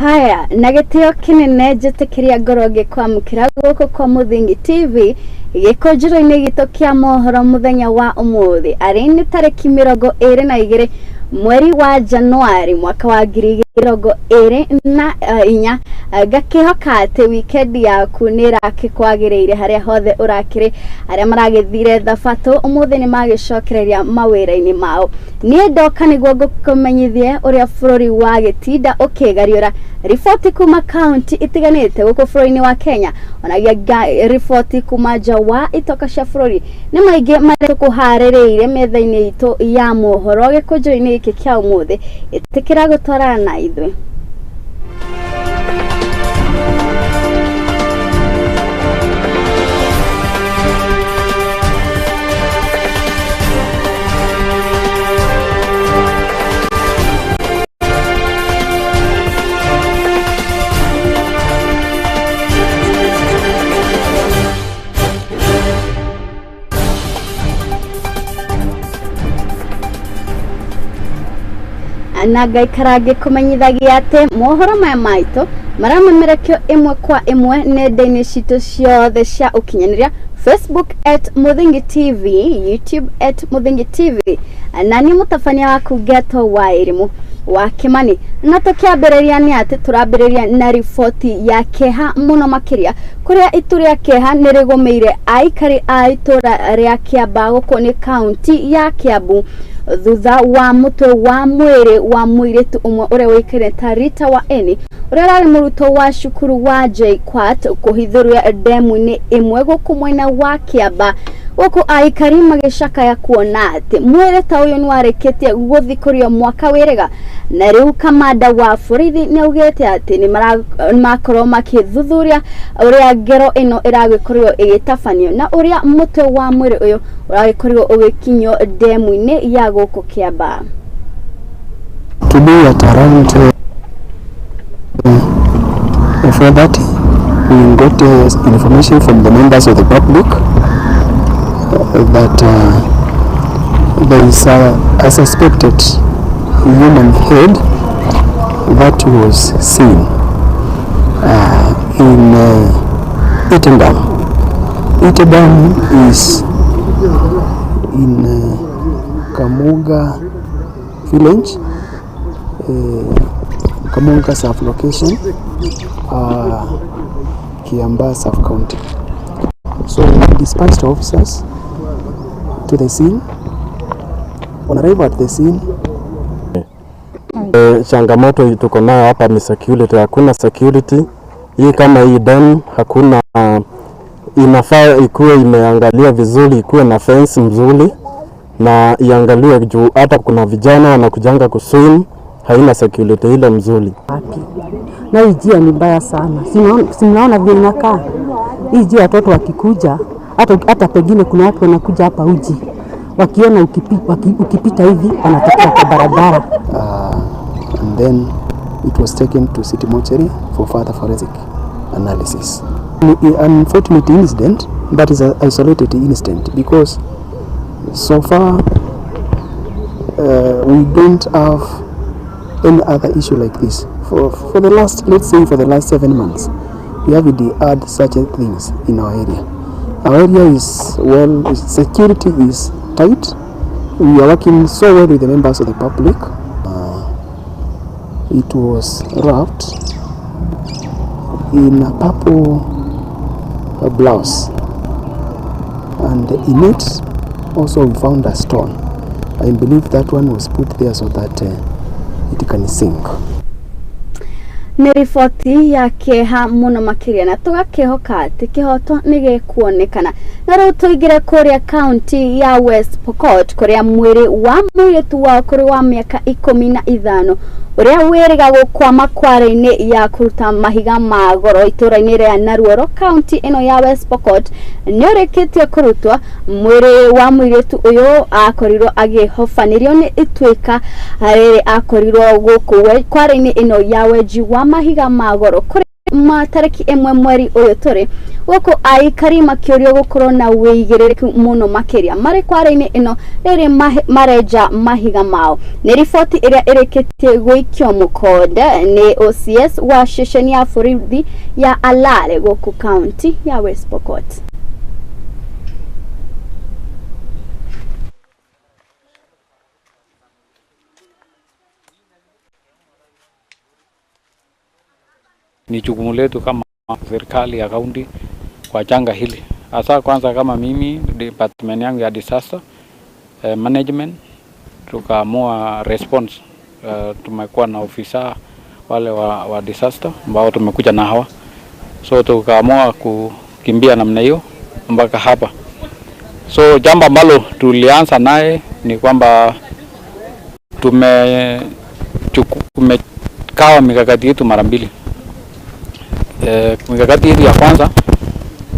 Haya, na gĩtĩo kĩnene njĩtĩkĩria ngorwo ngĩkwamũkĩra gũkũ kwa Mũthingi TV gĩkũnjĩro-inĩ gitũ kĩa mohoro mũthenya wa ũmũthĩ arĩ nĩ tarĩki 22 mweri wa Januari mwaka wa 2024. Ngakĩhoka atĩ weekend yaku nĩ ĩrakĩkwagĩrĩire harĩa hothe ũrakĩrĩ. Arĩa maragĩthire thabatũ ũmũthĩ nĩ magĩcokereria mawĩra-inĩ mao. Niĩ ndoka nĩguo ngũkũmenyithie ũrĩa bũrũri wa gĩtinda ũkĩgariũra riboti kuma kaunti itiganĩte gũkũ bũrũri-inĩ wa Kenya, onagia riboti kuma nja wa itoka cia bũrũri. Nĩ maingĩ marĩa tũkũharĩrĩirie metha-inĩ itũ ya mohoro gĩkũnjũ-inĩ gĩkĩ kĩa ũmũthĩ. Ĩtĩkĩra gũtwarana na ithuĩ. Na ngaikara ngĩkũmenyithagia atĩ mohoro maya maitũ maramemerekio ĩmwe kwa ĩmwe nenda-inĩ citũ ciothe cia ũkinyanĩria, Facebook at Muthingi TV, YouTube at Muthingi TV, na niĩ mũtabania waku Geto wa Ĩrimũ wa Kĩmani. Na tũkĩambĩrĩria nĩ atĩ tũrambĩrĩria na riboti ya kĩeha mũno makĩria, kũrĩa itu rĩa kĩeha nĩ rĩgũmĩire aikari a itũra rĩa Kĩambaa gũkũ nĩ kaunti ya Kĩambu, thutha wa mũtwe wa mwĩrĩ wa mũirĩtu ũmwe ũrĩa ũĩkaine ta Rita wa Eni, ũrĩa ũrarĩ mũrutwo wa cukuru wa JKUAT, kũhithũria ndemu-inĩ ĩmwe gũkũ mwena wa Kĩambaa, gũkũ aikari magĩcakaya kuona atĩ mwĩrĩ ta ũyũ nĩ warĩkĩtie gũthikũrio mwaka wĩrĩga. Na rĩu kamanda wa borithi nĩ augĩte atĩ nĩ makorwo makĩthuthuria ũrĩa ngero ĩno ĩragĩkorirwo ĩgĩtabanio na ũrĩa mũtwe wa mwĩrĩ ũyũ ũragĩkorirwo ũgĩkinyio ndemu-inĩ ya gũkũ Kĩambaa. Today at around 4:30 we got information from the members of the public that there is a suspected human head that was seen in Iten Dam. Iten Dam is in Kamuga village, Kamuga sub-location, Kiambaa sub-county. So we dispatched officers to the scene. On arrival at the scene, Changamoto tuko nayo hapa ni security. Hakuna security hii kama hii dam hakuna, inafaa ikuwe imeangalia vizuri, ikuwe na fence mzuri na iangaliwe juu hata kuna vijana wanakujanga kuswim, haina security ile mzuri. Wapi? Na hii njia ni mbaya sana. Si mnaona vile inakaa? Hii njia watoto wakikuja, hata pengine kuna watu wanakuja hapa uji. Wakiona ukipita hivi wanatokea kwa barabara. And then it was taken to City Mortuary for further forensic analysis. An unfortunate incident, but is an isolated incident because so far we don't have any other issue like this. For the last, let's say for the last 7 months, we haven't had such things in our area. Our area is well, security is tight. We are working so well with the members of the public. It was wrapped in a purple blouse, and in it also we found a stone. I believe that one was put there so that it can sink. Nĩ riboti ya kĩeha mũno makĩria, na tũgakĩhoka atĩ kĩhoto nĩ gĩkuonekana. Na rĩu tũingĩre kũrĩa kaunti ya West Pokot, kũrĩa mwĩrĩ wa mũirĩtu wa ũkũrũ wa mĩaka 15 ũrĩa wĩrĩga gũkwama kware-inĩ ya kũruta mahiga ma goro itũũra-inĩ rĩa Naruoro kaunti ĩno ya West Pokot nĩ ũrĩkĩtie kũrutwo. Mwĩrĩ wa mũirĩtu ũyũ akorirwo agĩhobanĩrio nĩ ituĩka rĩrĩ akorirwo gũkũ kware-inĩ ĩno ya wenji wa mahiga ma goro. Ma tarĩki 1 mweri ũyũ tũrĩ gũkũ aikari makĩũrio gũkorwo na wĩigĩrĩrĩku mũno makĩria marĩ kware-inĩ ĩno rĩrĩ marenja mahiga mao. Nĩ riboti ĩrĩa ĩrĩkĩtie gũikio mũkonde nĩ OCS wa ceceni ya borithi ya Alale gũkũ kaunti ya West Pokot. Ni jukumu letu kama serikali ya kaunti kwa janga hili, hasa kwanza kama mimi department yangu ya disaster management tukaamua response. Tumekuwa na ofisa wale wa disaster ambao tumekuja na hawa, so tukaamua kukimbia namna hiyo mpaka hapa. So jambo ambalo tulianza naye ni kwamba tumekawa mikakati yetu mara mbili. Mikakati yetu ya kwanza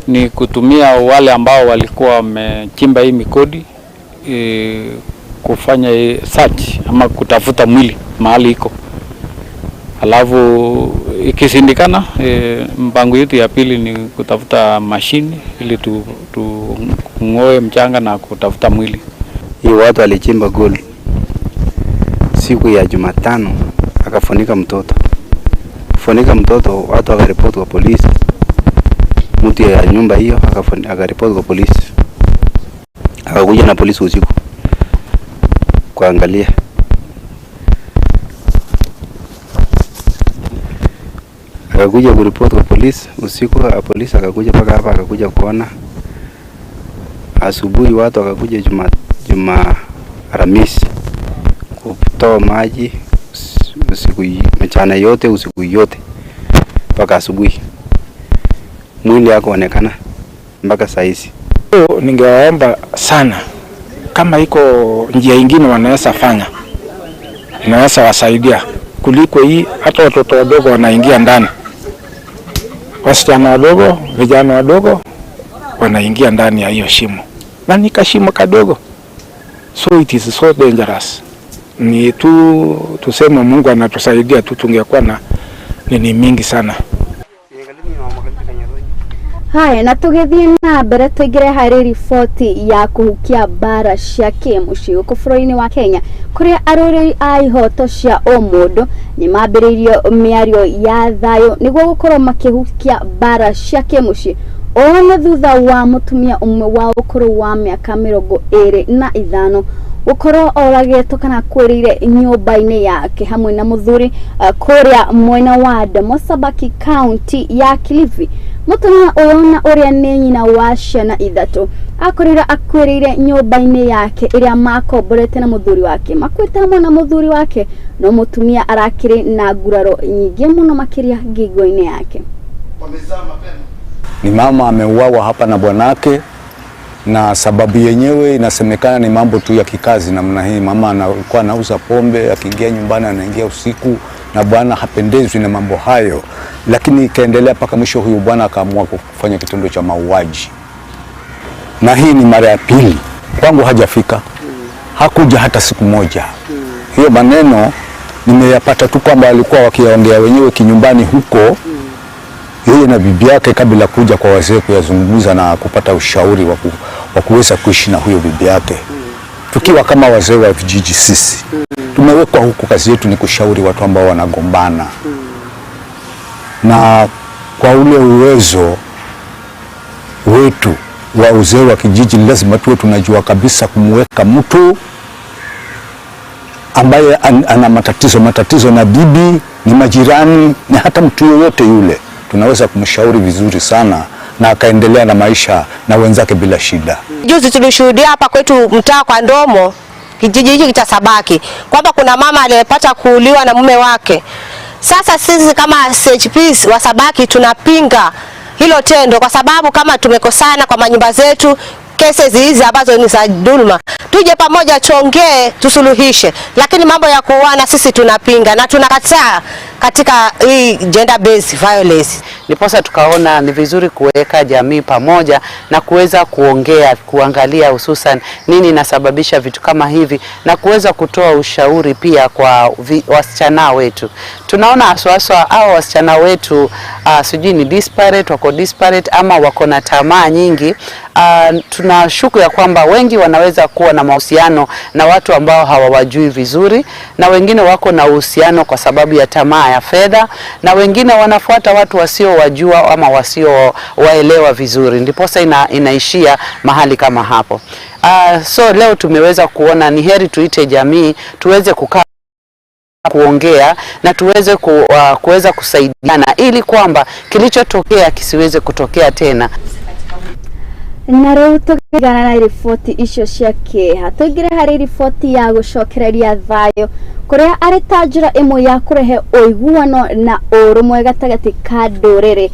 ni kutumia wale ambao walikuwa wamechimba hii mikodi kufanya search ama kutafuta mwili mahali iko. Alafu ikishindikana, mpango yetu ya pili ni kutafuta mashini ili tungoe mchanga na kutafuta mwili. Hii watu walichimba gold siku ya Jumatano, akafunika mtoto. Funika mtoto, watu wakaripoti kwa polisi. Mtu ya nyumba hiyo akaripoti kwa polisi. Akakuja na polisi usiku kuangalia. Akakuja kuripoti kwa polisi usiku, polisi akakuja mpaka hapa, akakuja kuona. Asubuhi watu wakakuja Juma Alhamisi kutoa maji usiku, mchana yote, usiku yote mpaka asubuhi. Mwili hakuonekana mpaka saa hizi. Ningewaomba sana kama iko njia ingine wanaweza fanya, inaweza wasaidia kuliko hii. Hata watoto wadogo wanaingia ndani, wasichana wadogo, vijana wadogo wanaingia ndani ya hiyo shimo, na ni kashimo kadogo, so it is so dangerous. Ni tu tuseme Mungu anatusaidia tu, tungekuwa na nini mingi sana. Haya, na tũgĩthiĩ na mbere tũingĩre harĩ riboti ya kũhukia mbara cia kĩmũciĩ gũkũ bũrũri-inĩ wa Kenya, kũrĩa arũĩrĩri a ihoto cia ũmũndũ nĩ mambĩrĩirie mĩario ya thayũ nĩguo gũkorwo makĩhukia mbara cia kĩmũciĩ. Ũũ nĩ thutha wa mũtumia ũmwe wa ũkũrũ wa mĩaka 25 gũkorwo oragĩtwo kana kwĩrĩire nyũmba-inĩ yake hamwe na mũthuri kũrĩa mwena wa Demosabaki kaunti ya Kilifi. Mũtumia ũyũ na ũrĩa nĩ nyina wa ciana 3 akorirwo akuĩrĩire nyũmba-inĩ yake ĩrĩa makomborete na mũthuri wake, makuĩte hamwe na mũthuri wake, no mũtumia arakĩrĩ na nguraro nyingĩ mũno makĩria ngingo-inĩ yake. Ni mama ameuawa hapa na bwanake, na sababu yenyewe inasemekana ni mambo tu ya kikazi namna hii. Mama alikuwa anauza pombe, akiingia nyumbani anaingia usiku, na bwana hapendezwi na mambo hayo, lakini ikaendelea mpaka mwisho huyu bwana akaamua kufanya kitendo cha mauaji. Na hii ni mara ya pili kwangu, hajafika, hakuja hata siku moja. Hiyo maneno nimeyapata tu kwamba walikuwa wakiongea wenyewe kinyumbani huko, yeye na bibi yake, kabla kuja kwa wazee kuyazungumza na kupata ushauri wa kuweza kuishi na huyo bibi yake. Tukiwa kama wazee wa vijiji sisi tumewekwa huku, kazi yetu ni kushauri watu ambao wanagombana. Na kwa ule uwezo wetu wa uzee wa kijiji, lazima tuwe tunajua kabisa kumweka mtu ambaye ana matatizo na bibi, ni majirani, ni hata mtu yoyote yule, tunaweza kumshauri vizuri sana na akaendelea na maisha na wenzake bila shida. Juzi tulishuhudia hapa kwetu mtaa kwa Ndomo, kijiji hiki cha Sabaki, kwamba kuna mama aliyepata kuuliwa na mume wake. Sasa sisi kama CHPs wa Sabaki tunapinga hilo tendo, kwa sababu kama tumekosana kwa manyumba zetu, kesi hizi ambazo ni za dhuluma, tuje pamoja tuongee, tusuluhishe. Lakini mambo ya kuuana sisi tunapinga na tunakataa. katika hii gender based violence. Ndiposa tukaona ni vizuri kuweka jamii pamoja na kuweza kuongea, kuangalia hususan nini inasababisha vitu kama hivi na kuweza kutoa ushauri pia kwa wasichana wetu. Tunaona haswa hao wasichana wetu sijui ni desperate, wako desperate ama wako na tamaa nyingi. Tunashuku ya kwamba wengi wanaweza kuwa na mahusiano na watu ambao hawawajui vizuri, na wengine wako na uhusiano kwa sababu ya tamaa ya fedha, na wengine wanafuata watu wasiowajua ama wasiowaelewa vizuri, ndiposa inaishia mahali kama hapo. So leo tumeweza kuona ni heri tuite jamii tuweze kukaa kuongea na tuweze kuweza kusaidiana ili kwamba kilichotokea kisiweze kutokea tena. Na rĩu tũkĩgana na riboti icio cia kĩeha, tũingĩre harĩ riboti ya gũcokereria thayũ, kũrĩa arĩ ta njĩra ĩmwe ya kũrehe ũiguano na ũrũmwe gatagatĩ ka ndũrĩrĩ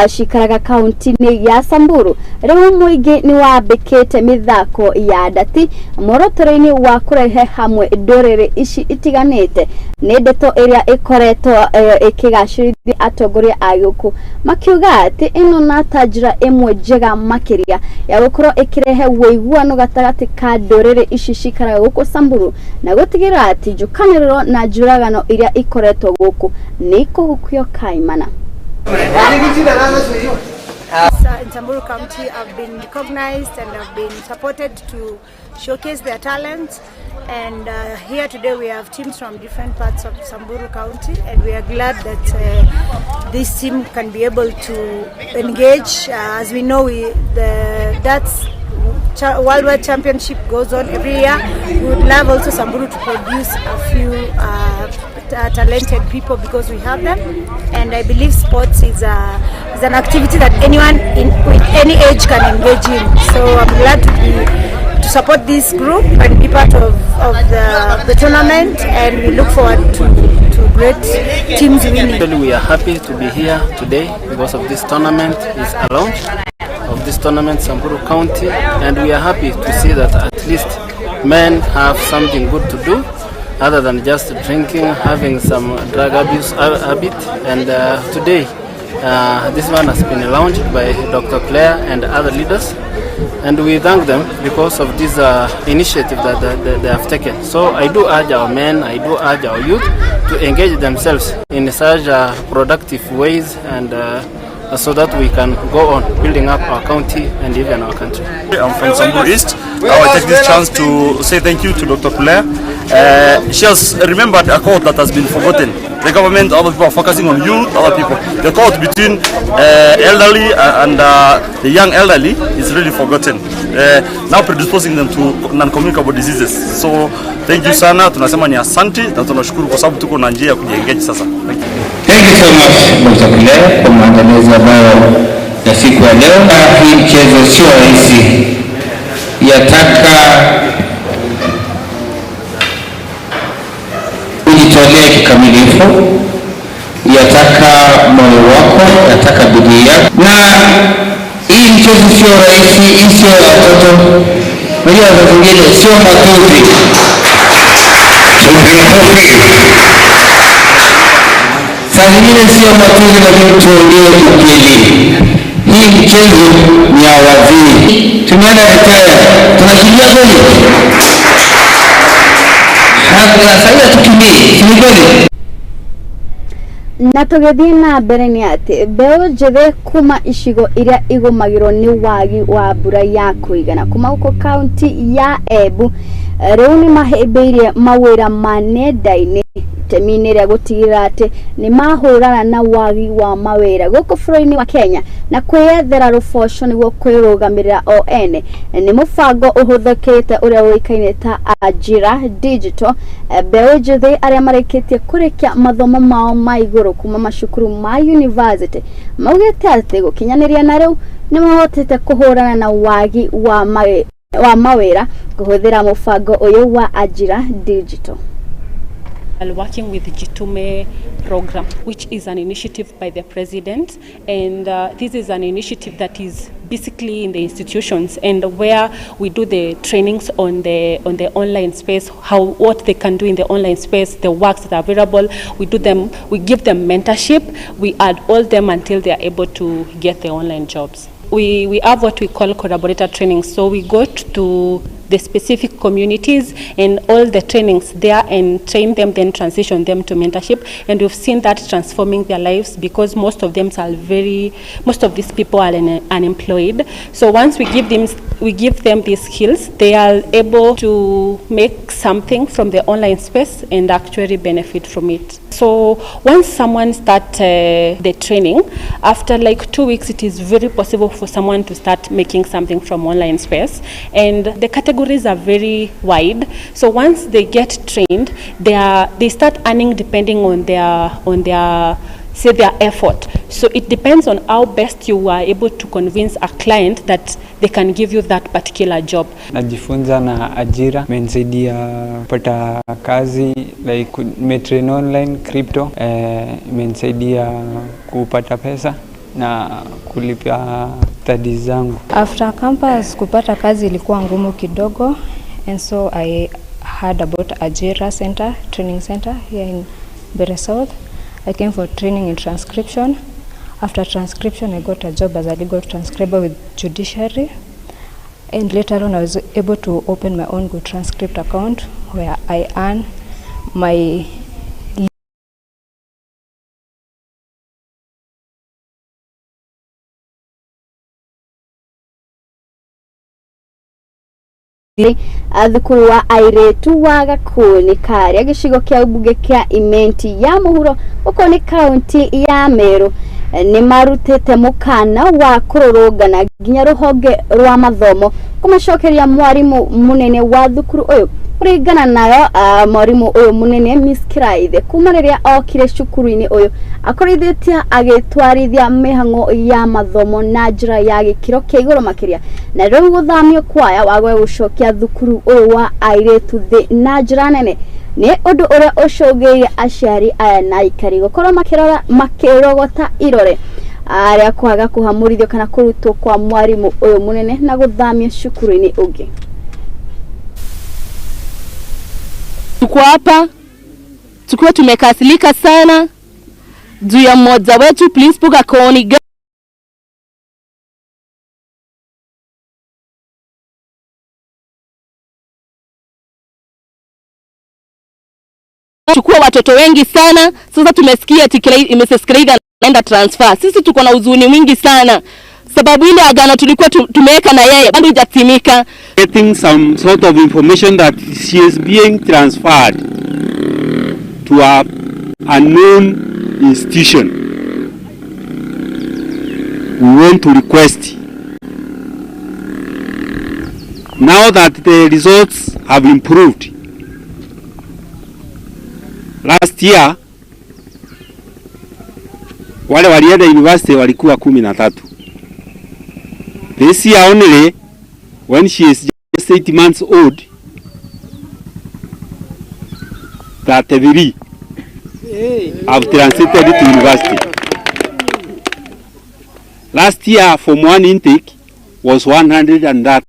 cikaraga kaunti-inĩ ya Samburu. Rĩu mũingĩ nĩ wambĩkĩte mĩthako ya ndati muoroto-inĩ wa kũrehe hamwe ndũrĩrĩ ici itiganĩte. Nĩ ndeto ĩrĩa ĩkoretwo ĩkĩgacĩrithia atongoria a gũkũ, makiuga atĩ ĩno na ta njĩra ĩmwe njega makĩria ya gũkorwo ĩkĩrehe ũiguano gatagatĩ ka ndũrĩrĩ ici cikaraga gũkũ Samburu, na gũtigĩrĩra atĩ njũkanĩrĩro na njũragano iria ikoretwo gũkũ nĩ ikũhukio kaimana. In Samburu County have been recognized and have been supported to showcase their talents. And here today we have teams from different parts of Samburu County, and we are glad that this team can be able to engage. As we know, the darts Worldwide Championship goes on every year. We would love also Samburu to produce a few talented people because we have them, and I believe sports is an activity that anyone in with any age can engage in. So I'm glad to support this group and be part of the tournament, and we look forward to great teams winning. Actually, we are happy to be here today because of this tournament is a launch of this tournament, Samburu County, and we are happy to see that at least men have something good to do other than just drinking, having some drug abuse habit. And today, this one has been launched by Dr. Claire and other leaders, and we thank them because of this initiative that they have taken. So I do urge our men, I do urge our youth to engage themselves in such productive ways, and so that we can go on building up our county and even our country. I'm from Samburu East. I will take this chance to say thank you to Dr. Claire. She has remembered a court that has been forgotten. The government, other people are focusing on youth, other people. The court between elderly and the young elderly is really forgotten. Now predisposing them to non-communicable diseases. So thank you sana, tunasema ni asante na tunashukuru kwa sababu tuko na njia ya kujiengage sasa. Thank you. Thank you so much, Dr. Claire, kwa maandalizi ambayo ya siku ya leo. Hii mchezo sio rahisi, yataka ujitolee kikamilifu, yataka moyo wako, yataka bidii yako, na hii mchezo sio rahisi, hii sio ya watoto. Unajua saa zingine sio matusi fupi fupi, saa zingine sio matusi, lakini tuongee ukweli. Hii mchezo ni ya wazee. Tumeenda retire, tunakimbia kweli? Sasa hatukimbie, si ni kweli? Na tũgĩthiĩ na mbere nĩ atĩ mbeũ njĩthĩ kuma icigo iria igũmagĩrwo nĩ wagi wa mbura ya kũigana kuma gũkũ kaunti ya Embu rĩu nĩ mahĩmbĩirie mawĩra ma nenda-inĩ itemi-inĩ rĩa gũtigĩrĩra atĩ nĩ mahũrana na wagi wa mawĩra gũkũ bũrũri-inĩ wa Kenya na kwĩyethera rũboco nĩguo kwĩrũgamĩrĩra o ene. Nĩ mũbango ũhũthĩkĩte ũrĩa ũĩkaine ta Ajira Digital. Mbeũ njĩthĩ arĩa marĩkĩtie kũrĩkia mathomo mao ma igũrũ kuma macukuru ma university maugĩte atĩ gũkinyanĩria na rĩu nĩ mahotete kũhũrana na wagi wa mawĩra kũhũthĩra mũbango ũyũ wa Ajira Digital. Working with the Jitume program, which is an initiative by the president, and this is an initiative that is basically in the institutions and where we do the trainings on the online space, how what they can do in the online space, the works that are available. We do them, we give them mentorship, we add all them until they are able to get the online jobs. We have what we call collaborator training, so we go to the specific communities and all the trainings there and train them, then transition them to mentorship. And we've seen that transforming their lives, because most of them are most of these people are unemployed. So once we give them these skills, they are able to make something from the online space and actually benefit from it. So once someone starts the training, after like 2 weeks, it is very possible for someone to start making something from online space. And the categories are very wide. So once they get trained, they start earning depending on their effort. So it depends on how best you are able to convince a client that they can give you that particular job. Najifunza na ajira, imenisaidia kupata kazi, like nimetrain online crypto, imenisaidia kupata pesa na kulipa studies zangu. After campus kupata kazi ilikuwa ngumu kidogo, and so I heard about Ajira Center, training center here in Mbeere South. I came for training in transcription. After transcription, I got a job as a legal transcriber with judiciary. And later on, I was able to open my own Good Transcript account where I earn my Thukuru wa airetu wa Gakũni karia gĩcigo kĩa mbunge kĩa Imenti ya mũhuro gũkũ nĩ kaunti ya Meru nĩ marutĩte mũkana wa kũrũrũngana nginya rũhonge rwa mathomo kũmacokeria mwarimu mũnene wa thukuru ũyũ. Kũringana nayo mwarimu ũyũ mũnene Miss Kiraithe kuma rĩrĩa okire cukuru-inĩ ũyũ akorithĩtie agĩtwarithia mĩhang'o ya mathomo na njĩra ya gĩkĩro kĩa igũrũ makĩria, na rĩu gũthamio kwaya wagwe gũcokia thukuru ũyũ wa airĩtu thĩ na njĩra nene nĩ ũndũ ũrĩa ũcũngĩrĩirie aciari aya na aikari gũkorwo makĩrogota irore arĩa kwaga kũhamũrithio kana kũrutwo kwa mwarimu ũyũ mũnene na gũthamio cukuru-inĩ ũngĩ. Tuko hapa tukiwa tumekasirika sana juu ya mmoja wetu Principal Gakoni chukua watoto wengi sana. Sasa tumesikia ati Mrs. Kiraithe anaenda transfer. Sisi tuko na huzuni mwingi sana sababu ile agano tulikuwa tumeweka na yeye bado haijatimika. Getting some sort of information that she is being transferred to a unknown institution. We want to request, now that the results have improved. Last year wale walienda university walikuwa 13. This year only, when she is just 8 months old, 33 have transited to university. Last year, Form 1 intake was 100 and that.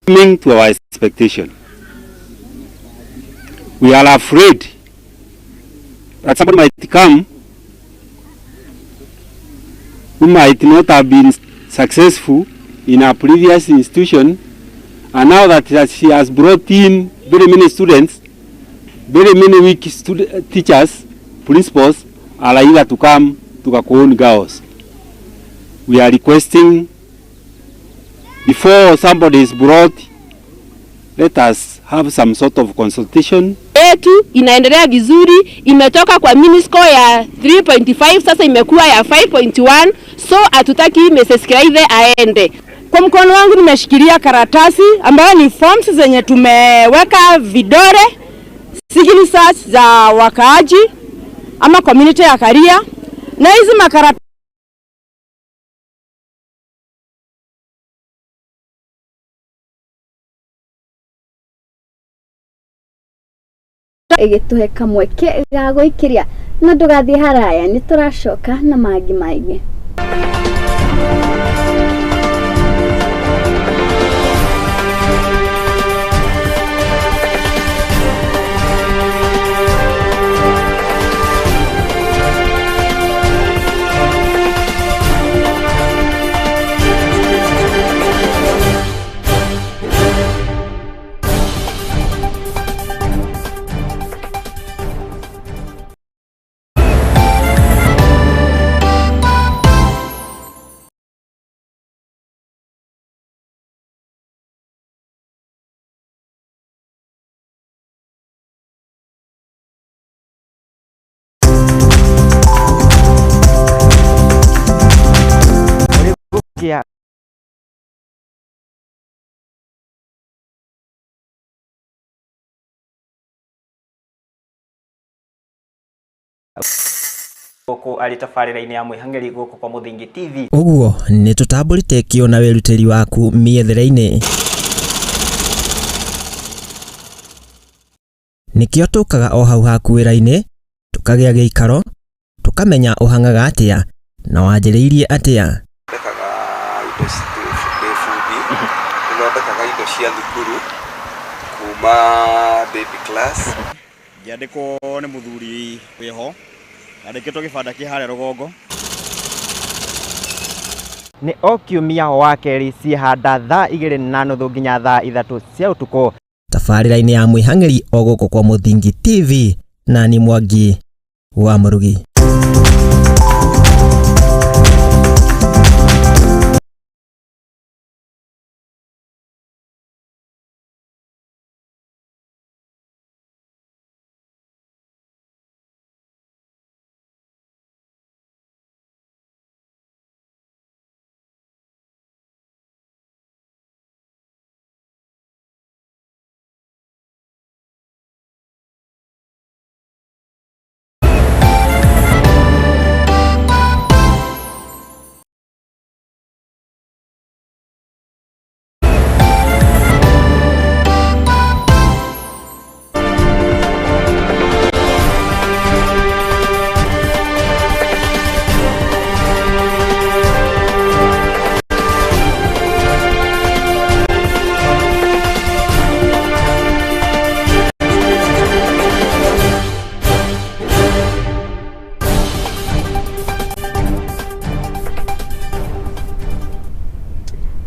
To our expectation. We are afraid that somebody might come who might not have been successful in a previous institution, and now that she has brought in very many students, very many weak teachers, principals are eager to come to Gakoni Girls. We are requesting, before somebody is brought, let us have some sort of consultation. Yetu inaendelea vizuri, imetoka kwa mini score ya 3.5 sasa imekuwa ya 5.1, so hatutaki Mrs. Kiraithe aende. Kwa mkono wangu nimeshikilia karatasi ambayo ni forms zenye tumeweka vidore, signatures za wakaaji ama community ya Karia, na hizi makaratasi Ĩgĩtũhe kamweke ga gũikĩria na ndũgathiĩ haraya, nĩ tũracoka na mangĩ maingĩ. Yeah. Gũkũ arĩ tabarĩra-inĩ ya mwĩhang'ĩri gũkũ kwa Mũthingi TV. Ũguo nĩ tũtambũrĩte kĩo na wĩrutĩri waku mĩethere-inĩ. Nĩkĩo tũkaga o hau haku wĩra-inĩ, tũkagĩa gĩikaro, tũkamenya ũhang'aga atĩa na wanjĩrĩirie atĩa. Thondekaga indo ndĩ bundi, nĩthondekaga indo cia thukuru kuma baby class. Ngĩandĩkwo nĩ mũthuri wĩho, andĩkĩtwo gĩbanda kĩ harĩa rũgongo. Nĩ o kiumia wa kerĩ ciĩhanda thaa 2:30 nginya thaa 3 cia ũtukũ. Tabarĩra-inĩ ya mwĩhang'ĩri o gũkũ kwa Mũthingi TV na ni Mwangi wa Mũrugi.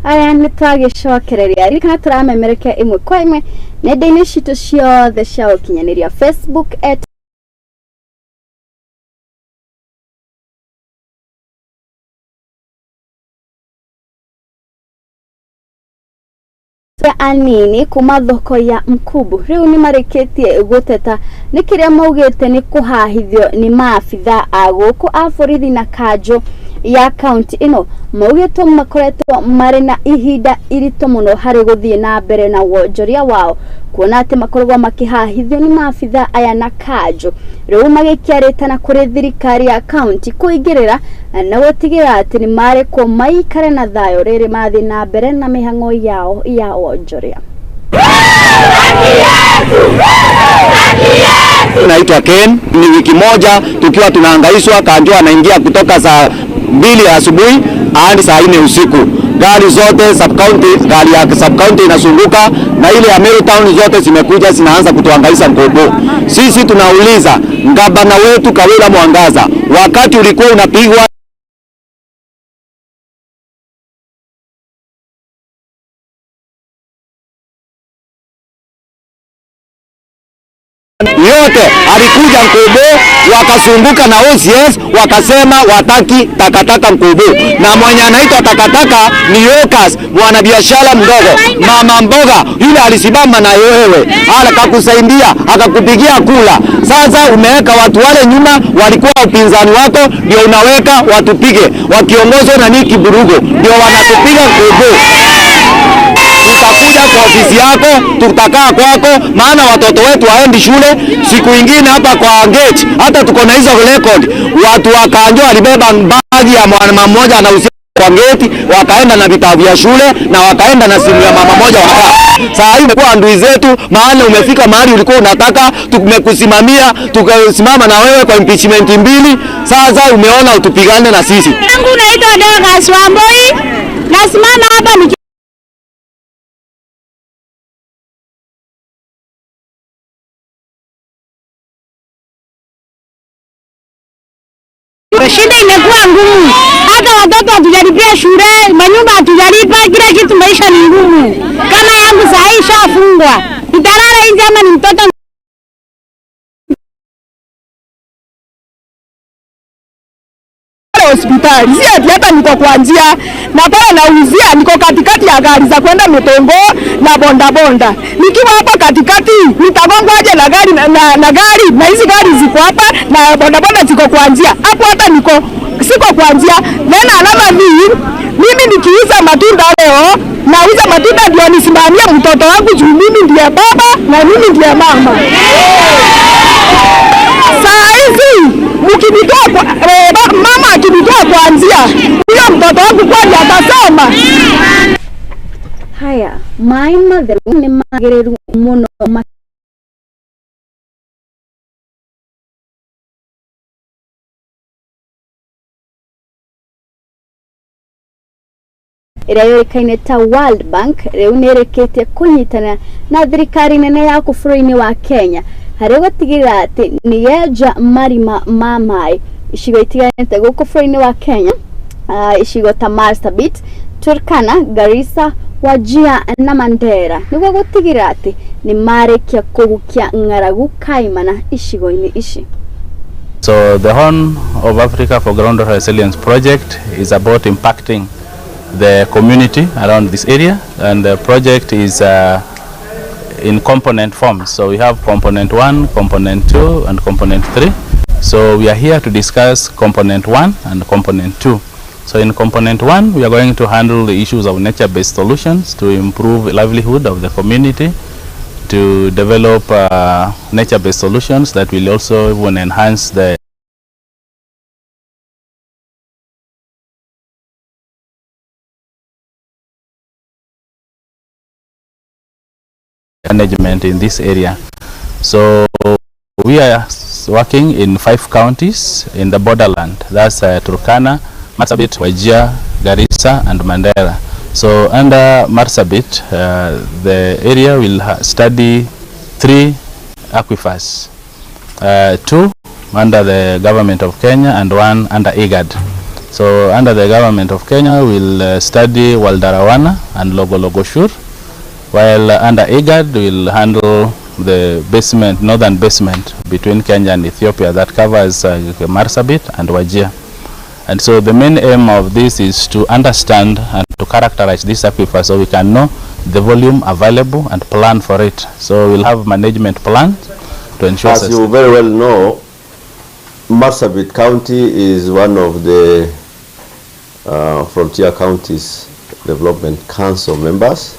Aya nĩ twagĩcokereria ririkana tũramemerekia ĩmwe kwa ĩmwe nenda-inĩ citũ ciothe cia ũkinyanĩria Facebook at anini kuma thoko ya Mkubu riu ni marikitie guteta ni kiria maugite ni kuhahithio ni maabitha a guku a borithi na kanjo ya kaunti ino. Maugĩtwo makoretwo marĩ na ihinda iritũ mũno harĩ gũthiĩ na mbere na wonjoria wao, kuona atĩ makoragwo makĩhahithio nĩ maabitha aya na kanjũ. Rĩu magĩkĩarĩtana kũrĩ thirikari ya kaunti kũingĩrĩra na gũtigĩrĩra atĩ nĩ marekwo maikare na thayũ rĩrĩ mathiĩ na mbere na mĩhang'o yao ya wonjoria. Naitwa Ken. Ni wiki moja tukiwa tunahangaishwa, kanjo anaingia kutoka saa 2 asubuhi hadi saa 4 usiku. Gari zote sub county, gari ya sub county inazunguka na ile ya Meru town zote zimekuja zinaanza kutuhangaisha Mkobo. Sisi tunauliza gavana wetu Kawira Mwangaza, wakati ulikuwa unapigwa yote alikuja Mkobo, wakazunguka na OCS wakasema wataki takataka Mkobo, na mwenye anaitwa takataka ni Yokas, mwanabiashara mdogo, mama mboga yule alisimama na wewe akakusaidia akakupigia kula. Sasa umeweka watu wale nyuma walikuwa upinzani wako, ndio unaweka watupige wakiongozwa na Niki Burugo, ndio wanatupiga Mkobo. Tutakuja kwa ofisi yako, tutakaa kwako, maana watoto wetu waendi shule. Siku ingine hapa kwa gate, hata tuko na hizo record, watu wa Kanjo walibeba bagi ya mwana mmoja anauzia Kwa geti, wakaenda na vitabu vya shule na wakaenda na simu ya mama moja wakaa. Saa hii umekuwa adui zetu, maana umefika mahali ulikuwa unataka, tumekusimamia, tukasimama na wewe kwa impeachment mbili. Sasa umeona utupigane na sisi. Yangu naitwa Dorcas Wamboi, nasimama hapa Shida imekuwa ngumu, hata watoto hatujalipia shule, manyumba hatujalipa, kila kitu, maisha ni ngumu. Kama yangu saa hii ishafungwa, nitalala nje ama ni mtoto hospitali si ati hata niko kwa njia na pale nauzia, niko katikati ya gari za kwenda Mitongo na bondabonda. Nikiwa hapa katikati nitagongwa aje na gari na gari na hizi gari ziko hapa na bondabonda ziko kwa njia hapo, hata niko siko kwa njia. Nena alama mimi nikiuza matunda leo nauza matunda ndio nisimamie mtoto wangu juu mimi ndiye baba na mimi ndiye mama. Saa hizi mkinitoa kwa, mama akinitoa kuanzia huyo mtoto wangu kwani atasoma? Haya maĩ matheru nĩ magĩrĩru mũno ĩrĩa yũĩkaine ta World Bank rĩu nĩ ĩrĩkĩtie kũnyitana na thirikari nene ya bũrũri-inĩ wa Kenya harĩ gũtigĩrĩra atĩ nĩ yenja marima ma maĩ icigo itiganĩte gũkũ bũrũri-inĩ wa Kenya, icigo ta Marsabit, Turkana, Garissa, Wajir na Mandera nĩguo gũtigĩrĩra atĩ nĩ marĩkia kũhukia ng'aragu kaimana icigo-inĩ ici. So the Horn of Africa for Groundwater Resilience project is about impacting the community around this area, and the project is in component forms. So we have component 1, component 2 and component 3. So we are here to discuss component 1 and component 2. So in component 1, we are going to handle the issues of nature-based solutions to improve livelihood of the community, to develop nature-based solutions that will also even enhance the management in this area. So we are working in 5 counties in the borderland. That's Turkana, Marsabit, Wajir, Garissa and Mandera. So under Marsabit, the area will study 3 aquifers, 2 under the government of Kenya and 1 under IGAD. So under the government of Kenya, we'll study Waldarawana and Logologoshur, while under IGAD we'll handle the basement, northern basement between Kenya and Ethiopia that covers Marsabit and Wajir. And so the main aim of this is to understand and to characterize this aquifer so we can know the volume available and plan for it. So we'll have management plans to ensure. As you very well know, Marsabit County is one of the Frontier Counties Development Council members.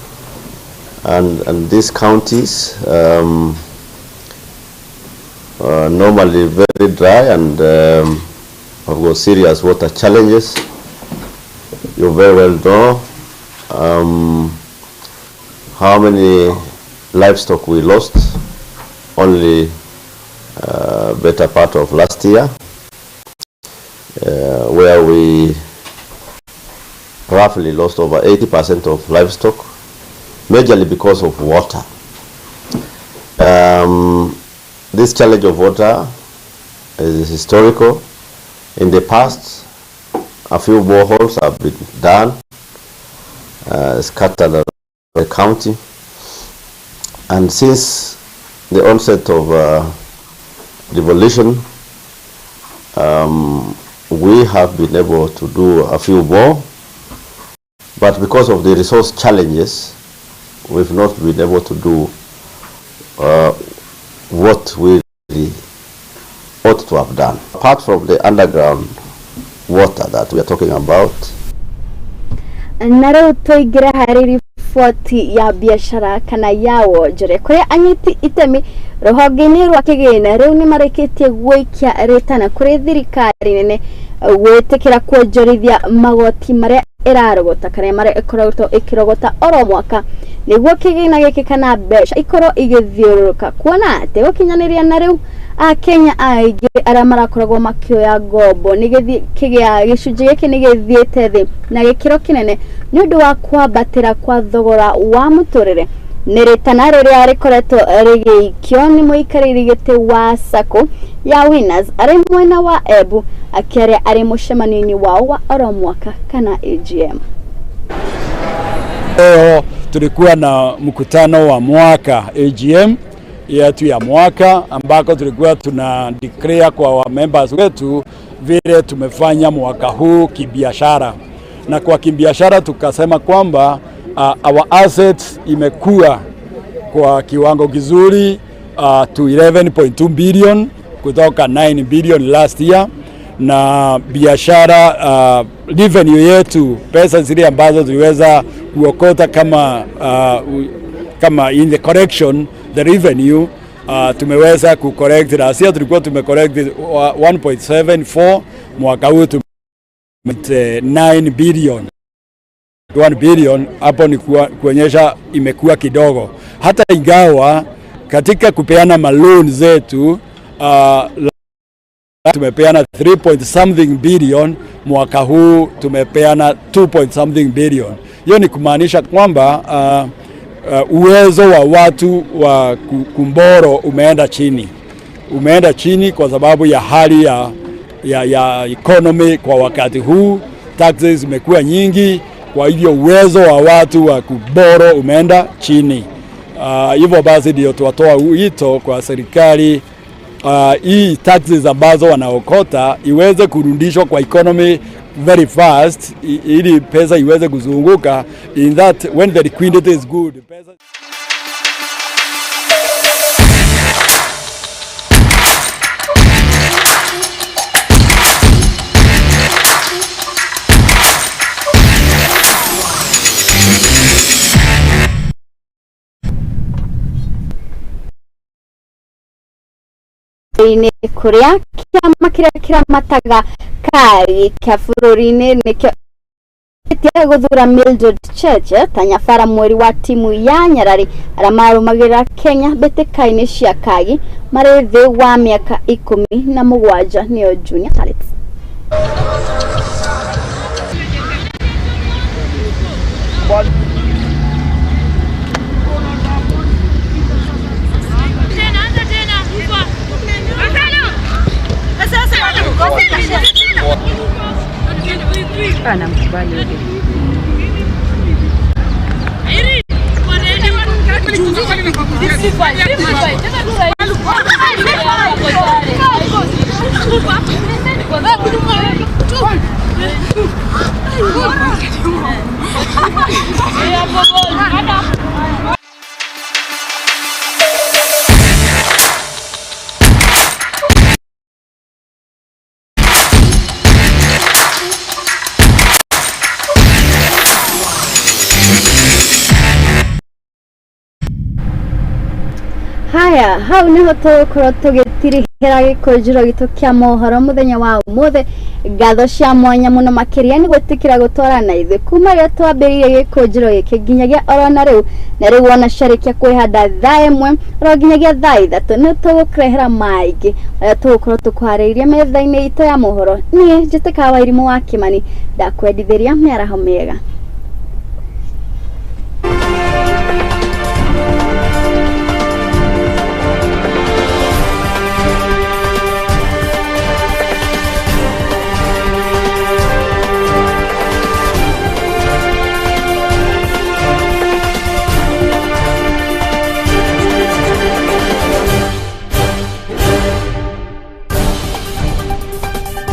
And these counties are normally very dry and have got serious water challenges. You very well know how many livestock we lost only better part of last year, where we roughly lost over 80% of livestock, majorly because of water. This challenge of water is historical. In the past, a few boreholes have been done, scattered around the county. And since the onset of devolution, we have been able to do a few more, but because of the resource challenges, we've not been able to do what we really ought to have done. Apart from the underground water that we are talking about, na rĩu tũingĩre harĩ riboti ya biacara kana ya wonjoria kũrĩa anyiti itemi rũhonge-inĩ rwa kĩgĩna rĩu nĩ marĩkĩtie gwĩikia rĩtana kũrĩ thirikari nene gwĩtĩkĩra kuonjorithia magoti marĩa Ĩrarogota kana marĩa ĩkoretwo ĩkĩrogota oro mwaka nĩguo kĩgĩna gĩkĩ kana mbeca ikorwo igĩthiũrũrũka, kuona atĩ gũkinyanĩria na rĩu Akenya aingĩ arĩa marakoragwo makĩoya ngombo nĩ kĩgĩa gĩcunjĩ gĩkĩ nĩ gĩthiĩte thĩ na gĩkĩro kĩnene nĩ ũndũ wa kwambatĩra kwa thogora wa mũtũrĩre. Nĩ rĩtana rĩrĩa rĩkoretwo rĩgĩikio nĩ mũikarĩri gĩtĩ wa Sacco ya Winners arĩ mwena wa Embu, akĩaria arĩ mũcemanio-inĩ wao wa oro mwaka kana AGM. Leo tulikuwa na mkutano wa mwaka, AGM yetu ya mwaka, ambako tulikuwa tuna declare kwa wa members wetu vile tumefanya mwaka huu kibiashara, na kwa kibiashara tukasema kwamba our assets imekuwa kwa kiwango kizuri to 11.2 billion kutoka 9 billion last year, na biashara revenue yetu, pesa zile ambazo tuliweza kuokota kama in the correction the revenue, tumeweza kucorrect. Last year tulikuwa tumecorrect 1.74, mwaka huu tume 9 billion 1 billion. Hapo ni kuonyesha imekuwa kidogo, hata ingawa katika kupeana maloan zetu tumepeana 3 point something billion, mwaka huu tumepeana 2 point something billion. Hiyo ni kumaanisha kwamba uwezo wa watu wa kuborrow umeenda chini kwa sababu ya hali ya economy kwa wakati huu, taxes zimekuwa nyingi, kwa hivyo uwezo wa watu wa kuborrow umeenda chini. Hivyo basi ndio tuwatoa wito kwa serikali hii taxes ambazo wanaokota iweze kurudishwa kwa economy very fast ili pesa iweze kuzunguka, in that when the liquidity is good, pesa. Inĩ kũrĩa kĩama kĩrĩa kĩramataga kari kĩa bũrũri-inĩ nĩkĩo gũthura Mildred Cheche ta nyabara mweri wa timu ya Nyarari arĩa marũmagĩrĩra Kenya mbĩtĩka-inĩ cia kagi marĩ thĩ wa mĩaka 17, nĩyo Junior Talents. Anamkubali yule. Haya, hau niho tũgũkorwo tũgĩtirihĩra gĩkũnjĩro gitũ kĩa mohoro mũthenya wa ũmũthĩ. Ngatho cia mwanya mũno makĩria nĩ gwĩtĩkĩra gũtwarana na ithuĩ kuma rĩrĩa twambĩrĩirie gĩkũnjĩro gĩkĩ nginyagia orona rĩu, na rĩu wona ciarĩkia kwĩhanda thaa 1 oro nginyagia thaa 3 nĩ tũgũkũrehera maingĩ marĩa tũgũkorwo tũkwarĩirie metha-inĩ itũ ya mohoro. Niĩ njĩtĩkaga Wairimũ wa Kĩmani, ndakwendithĩria mĩaraho mĩega.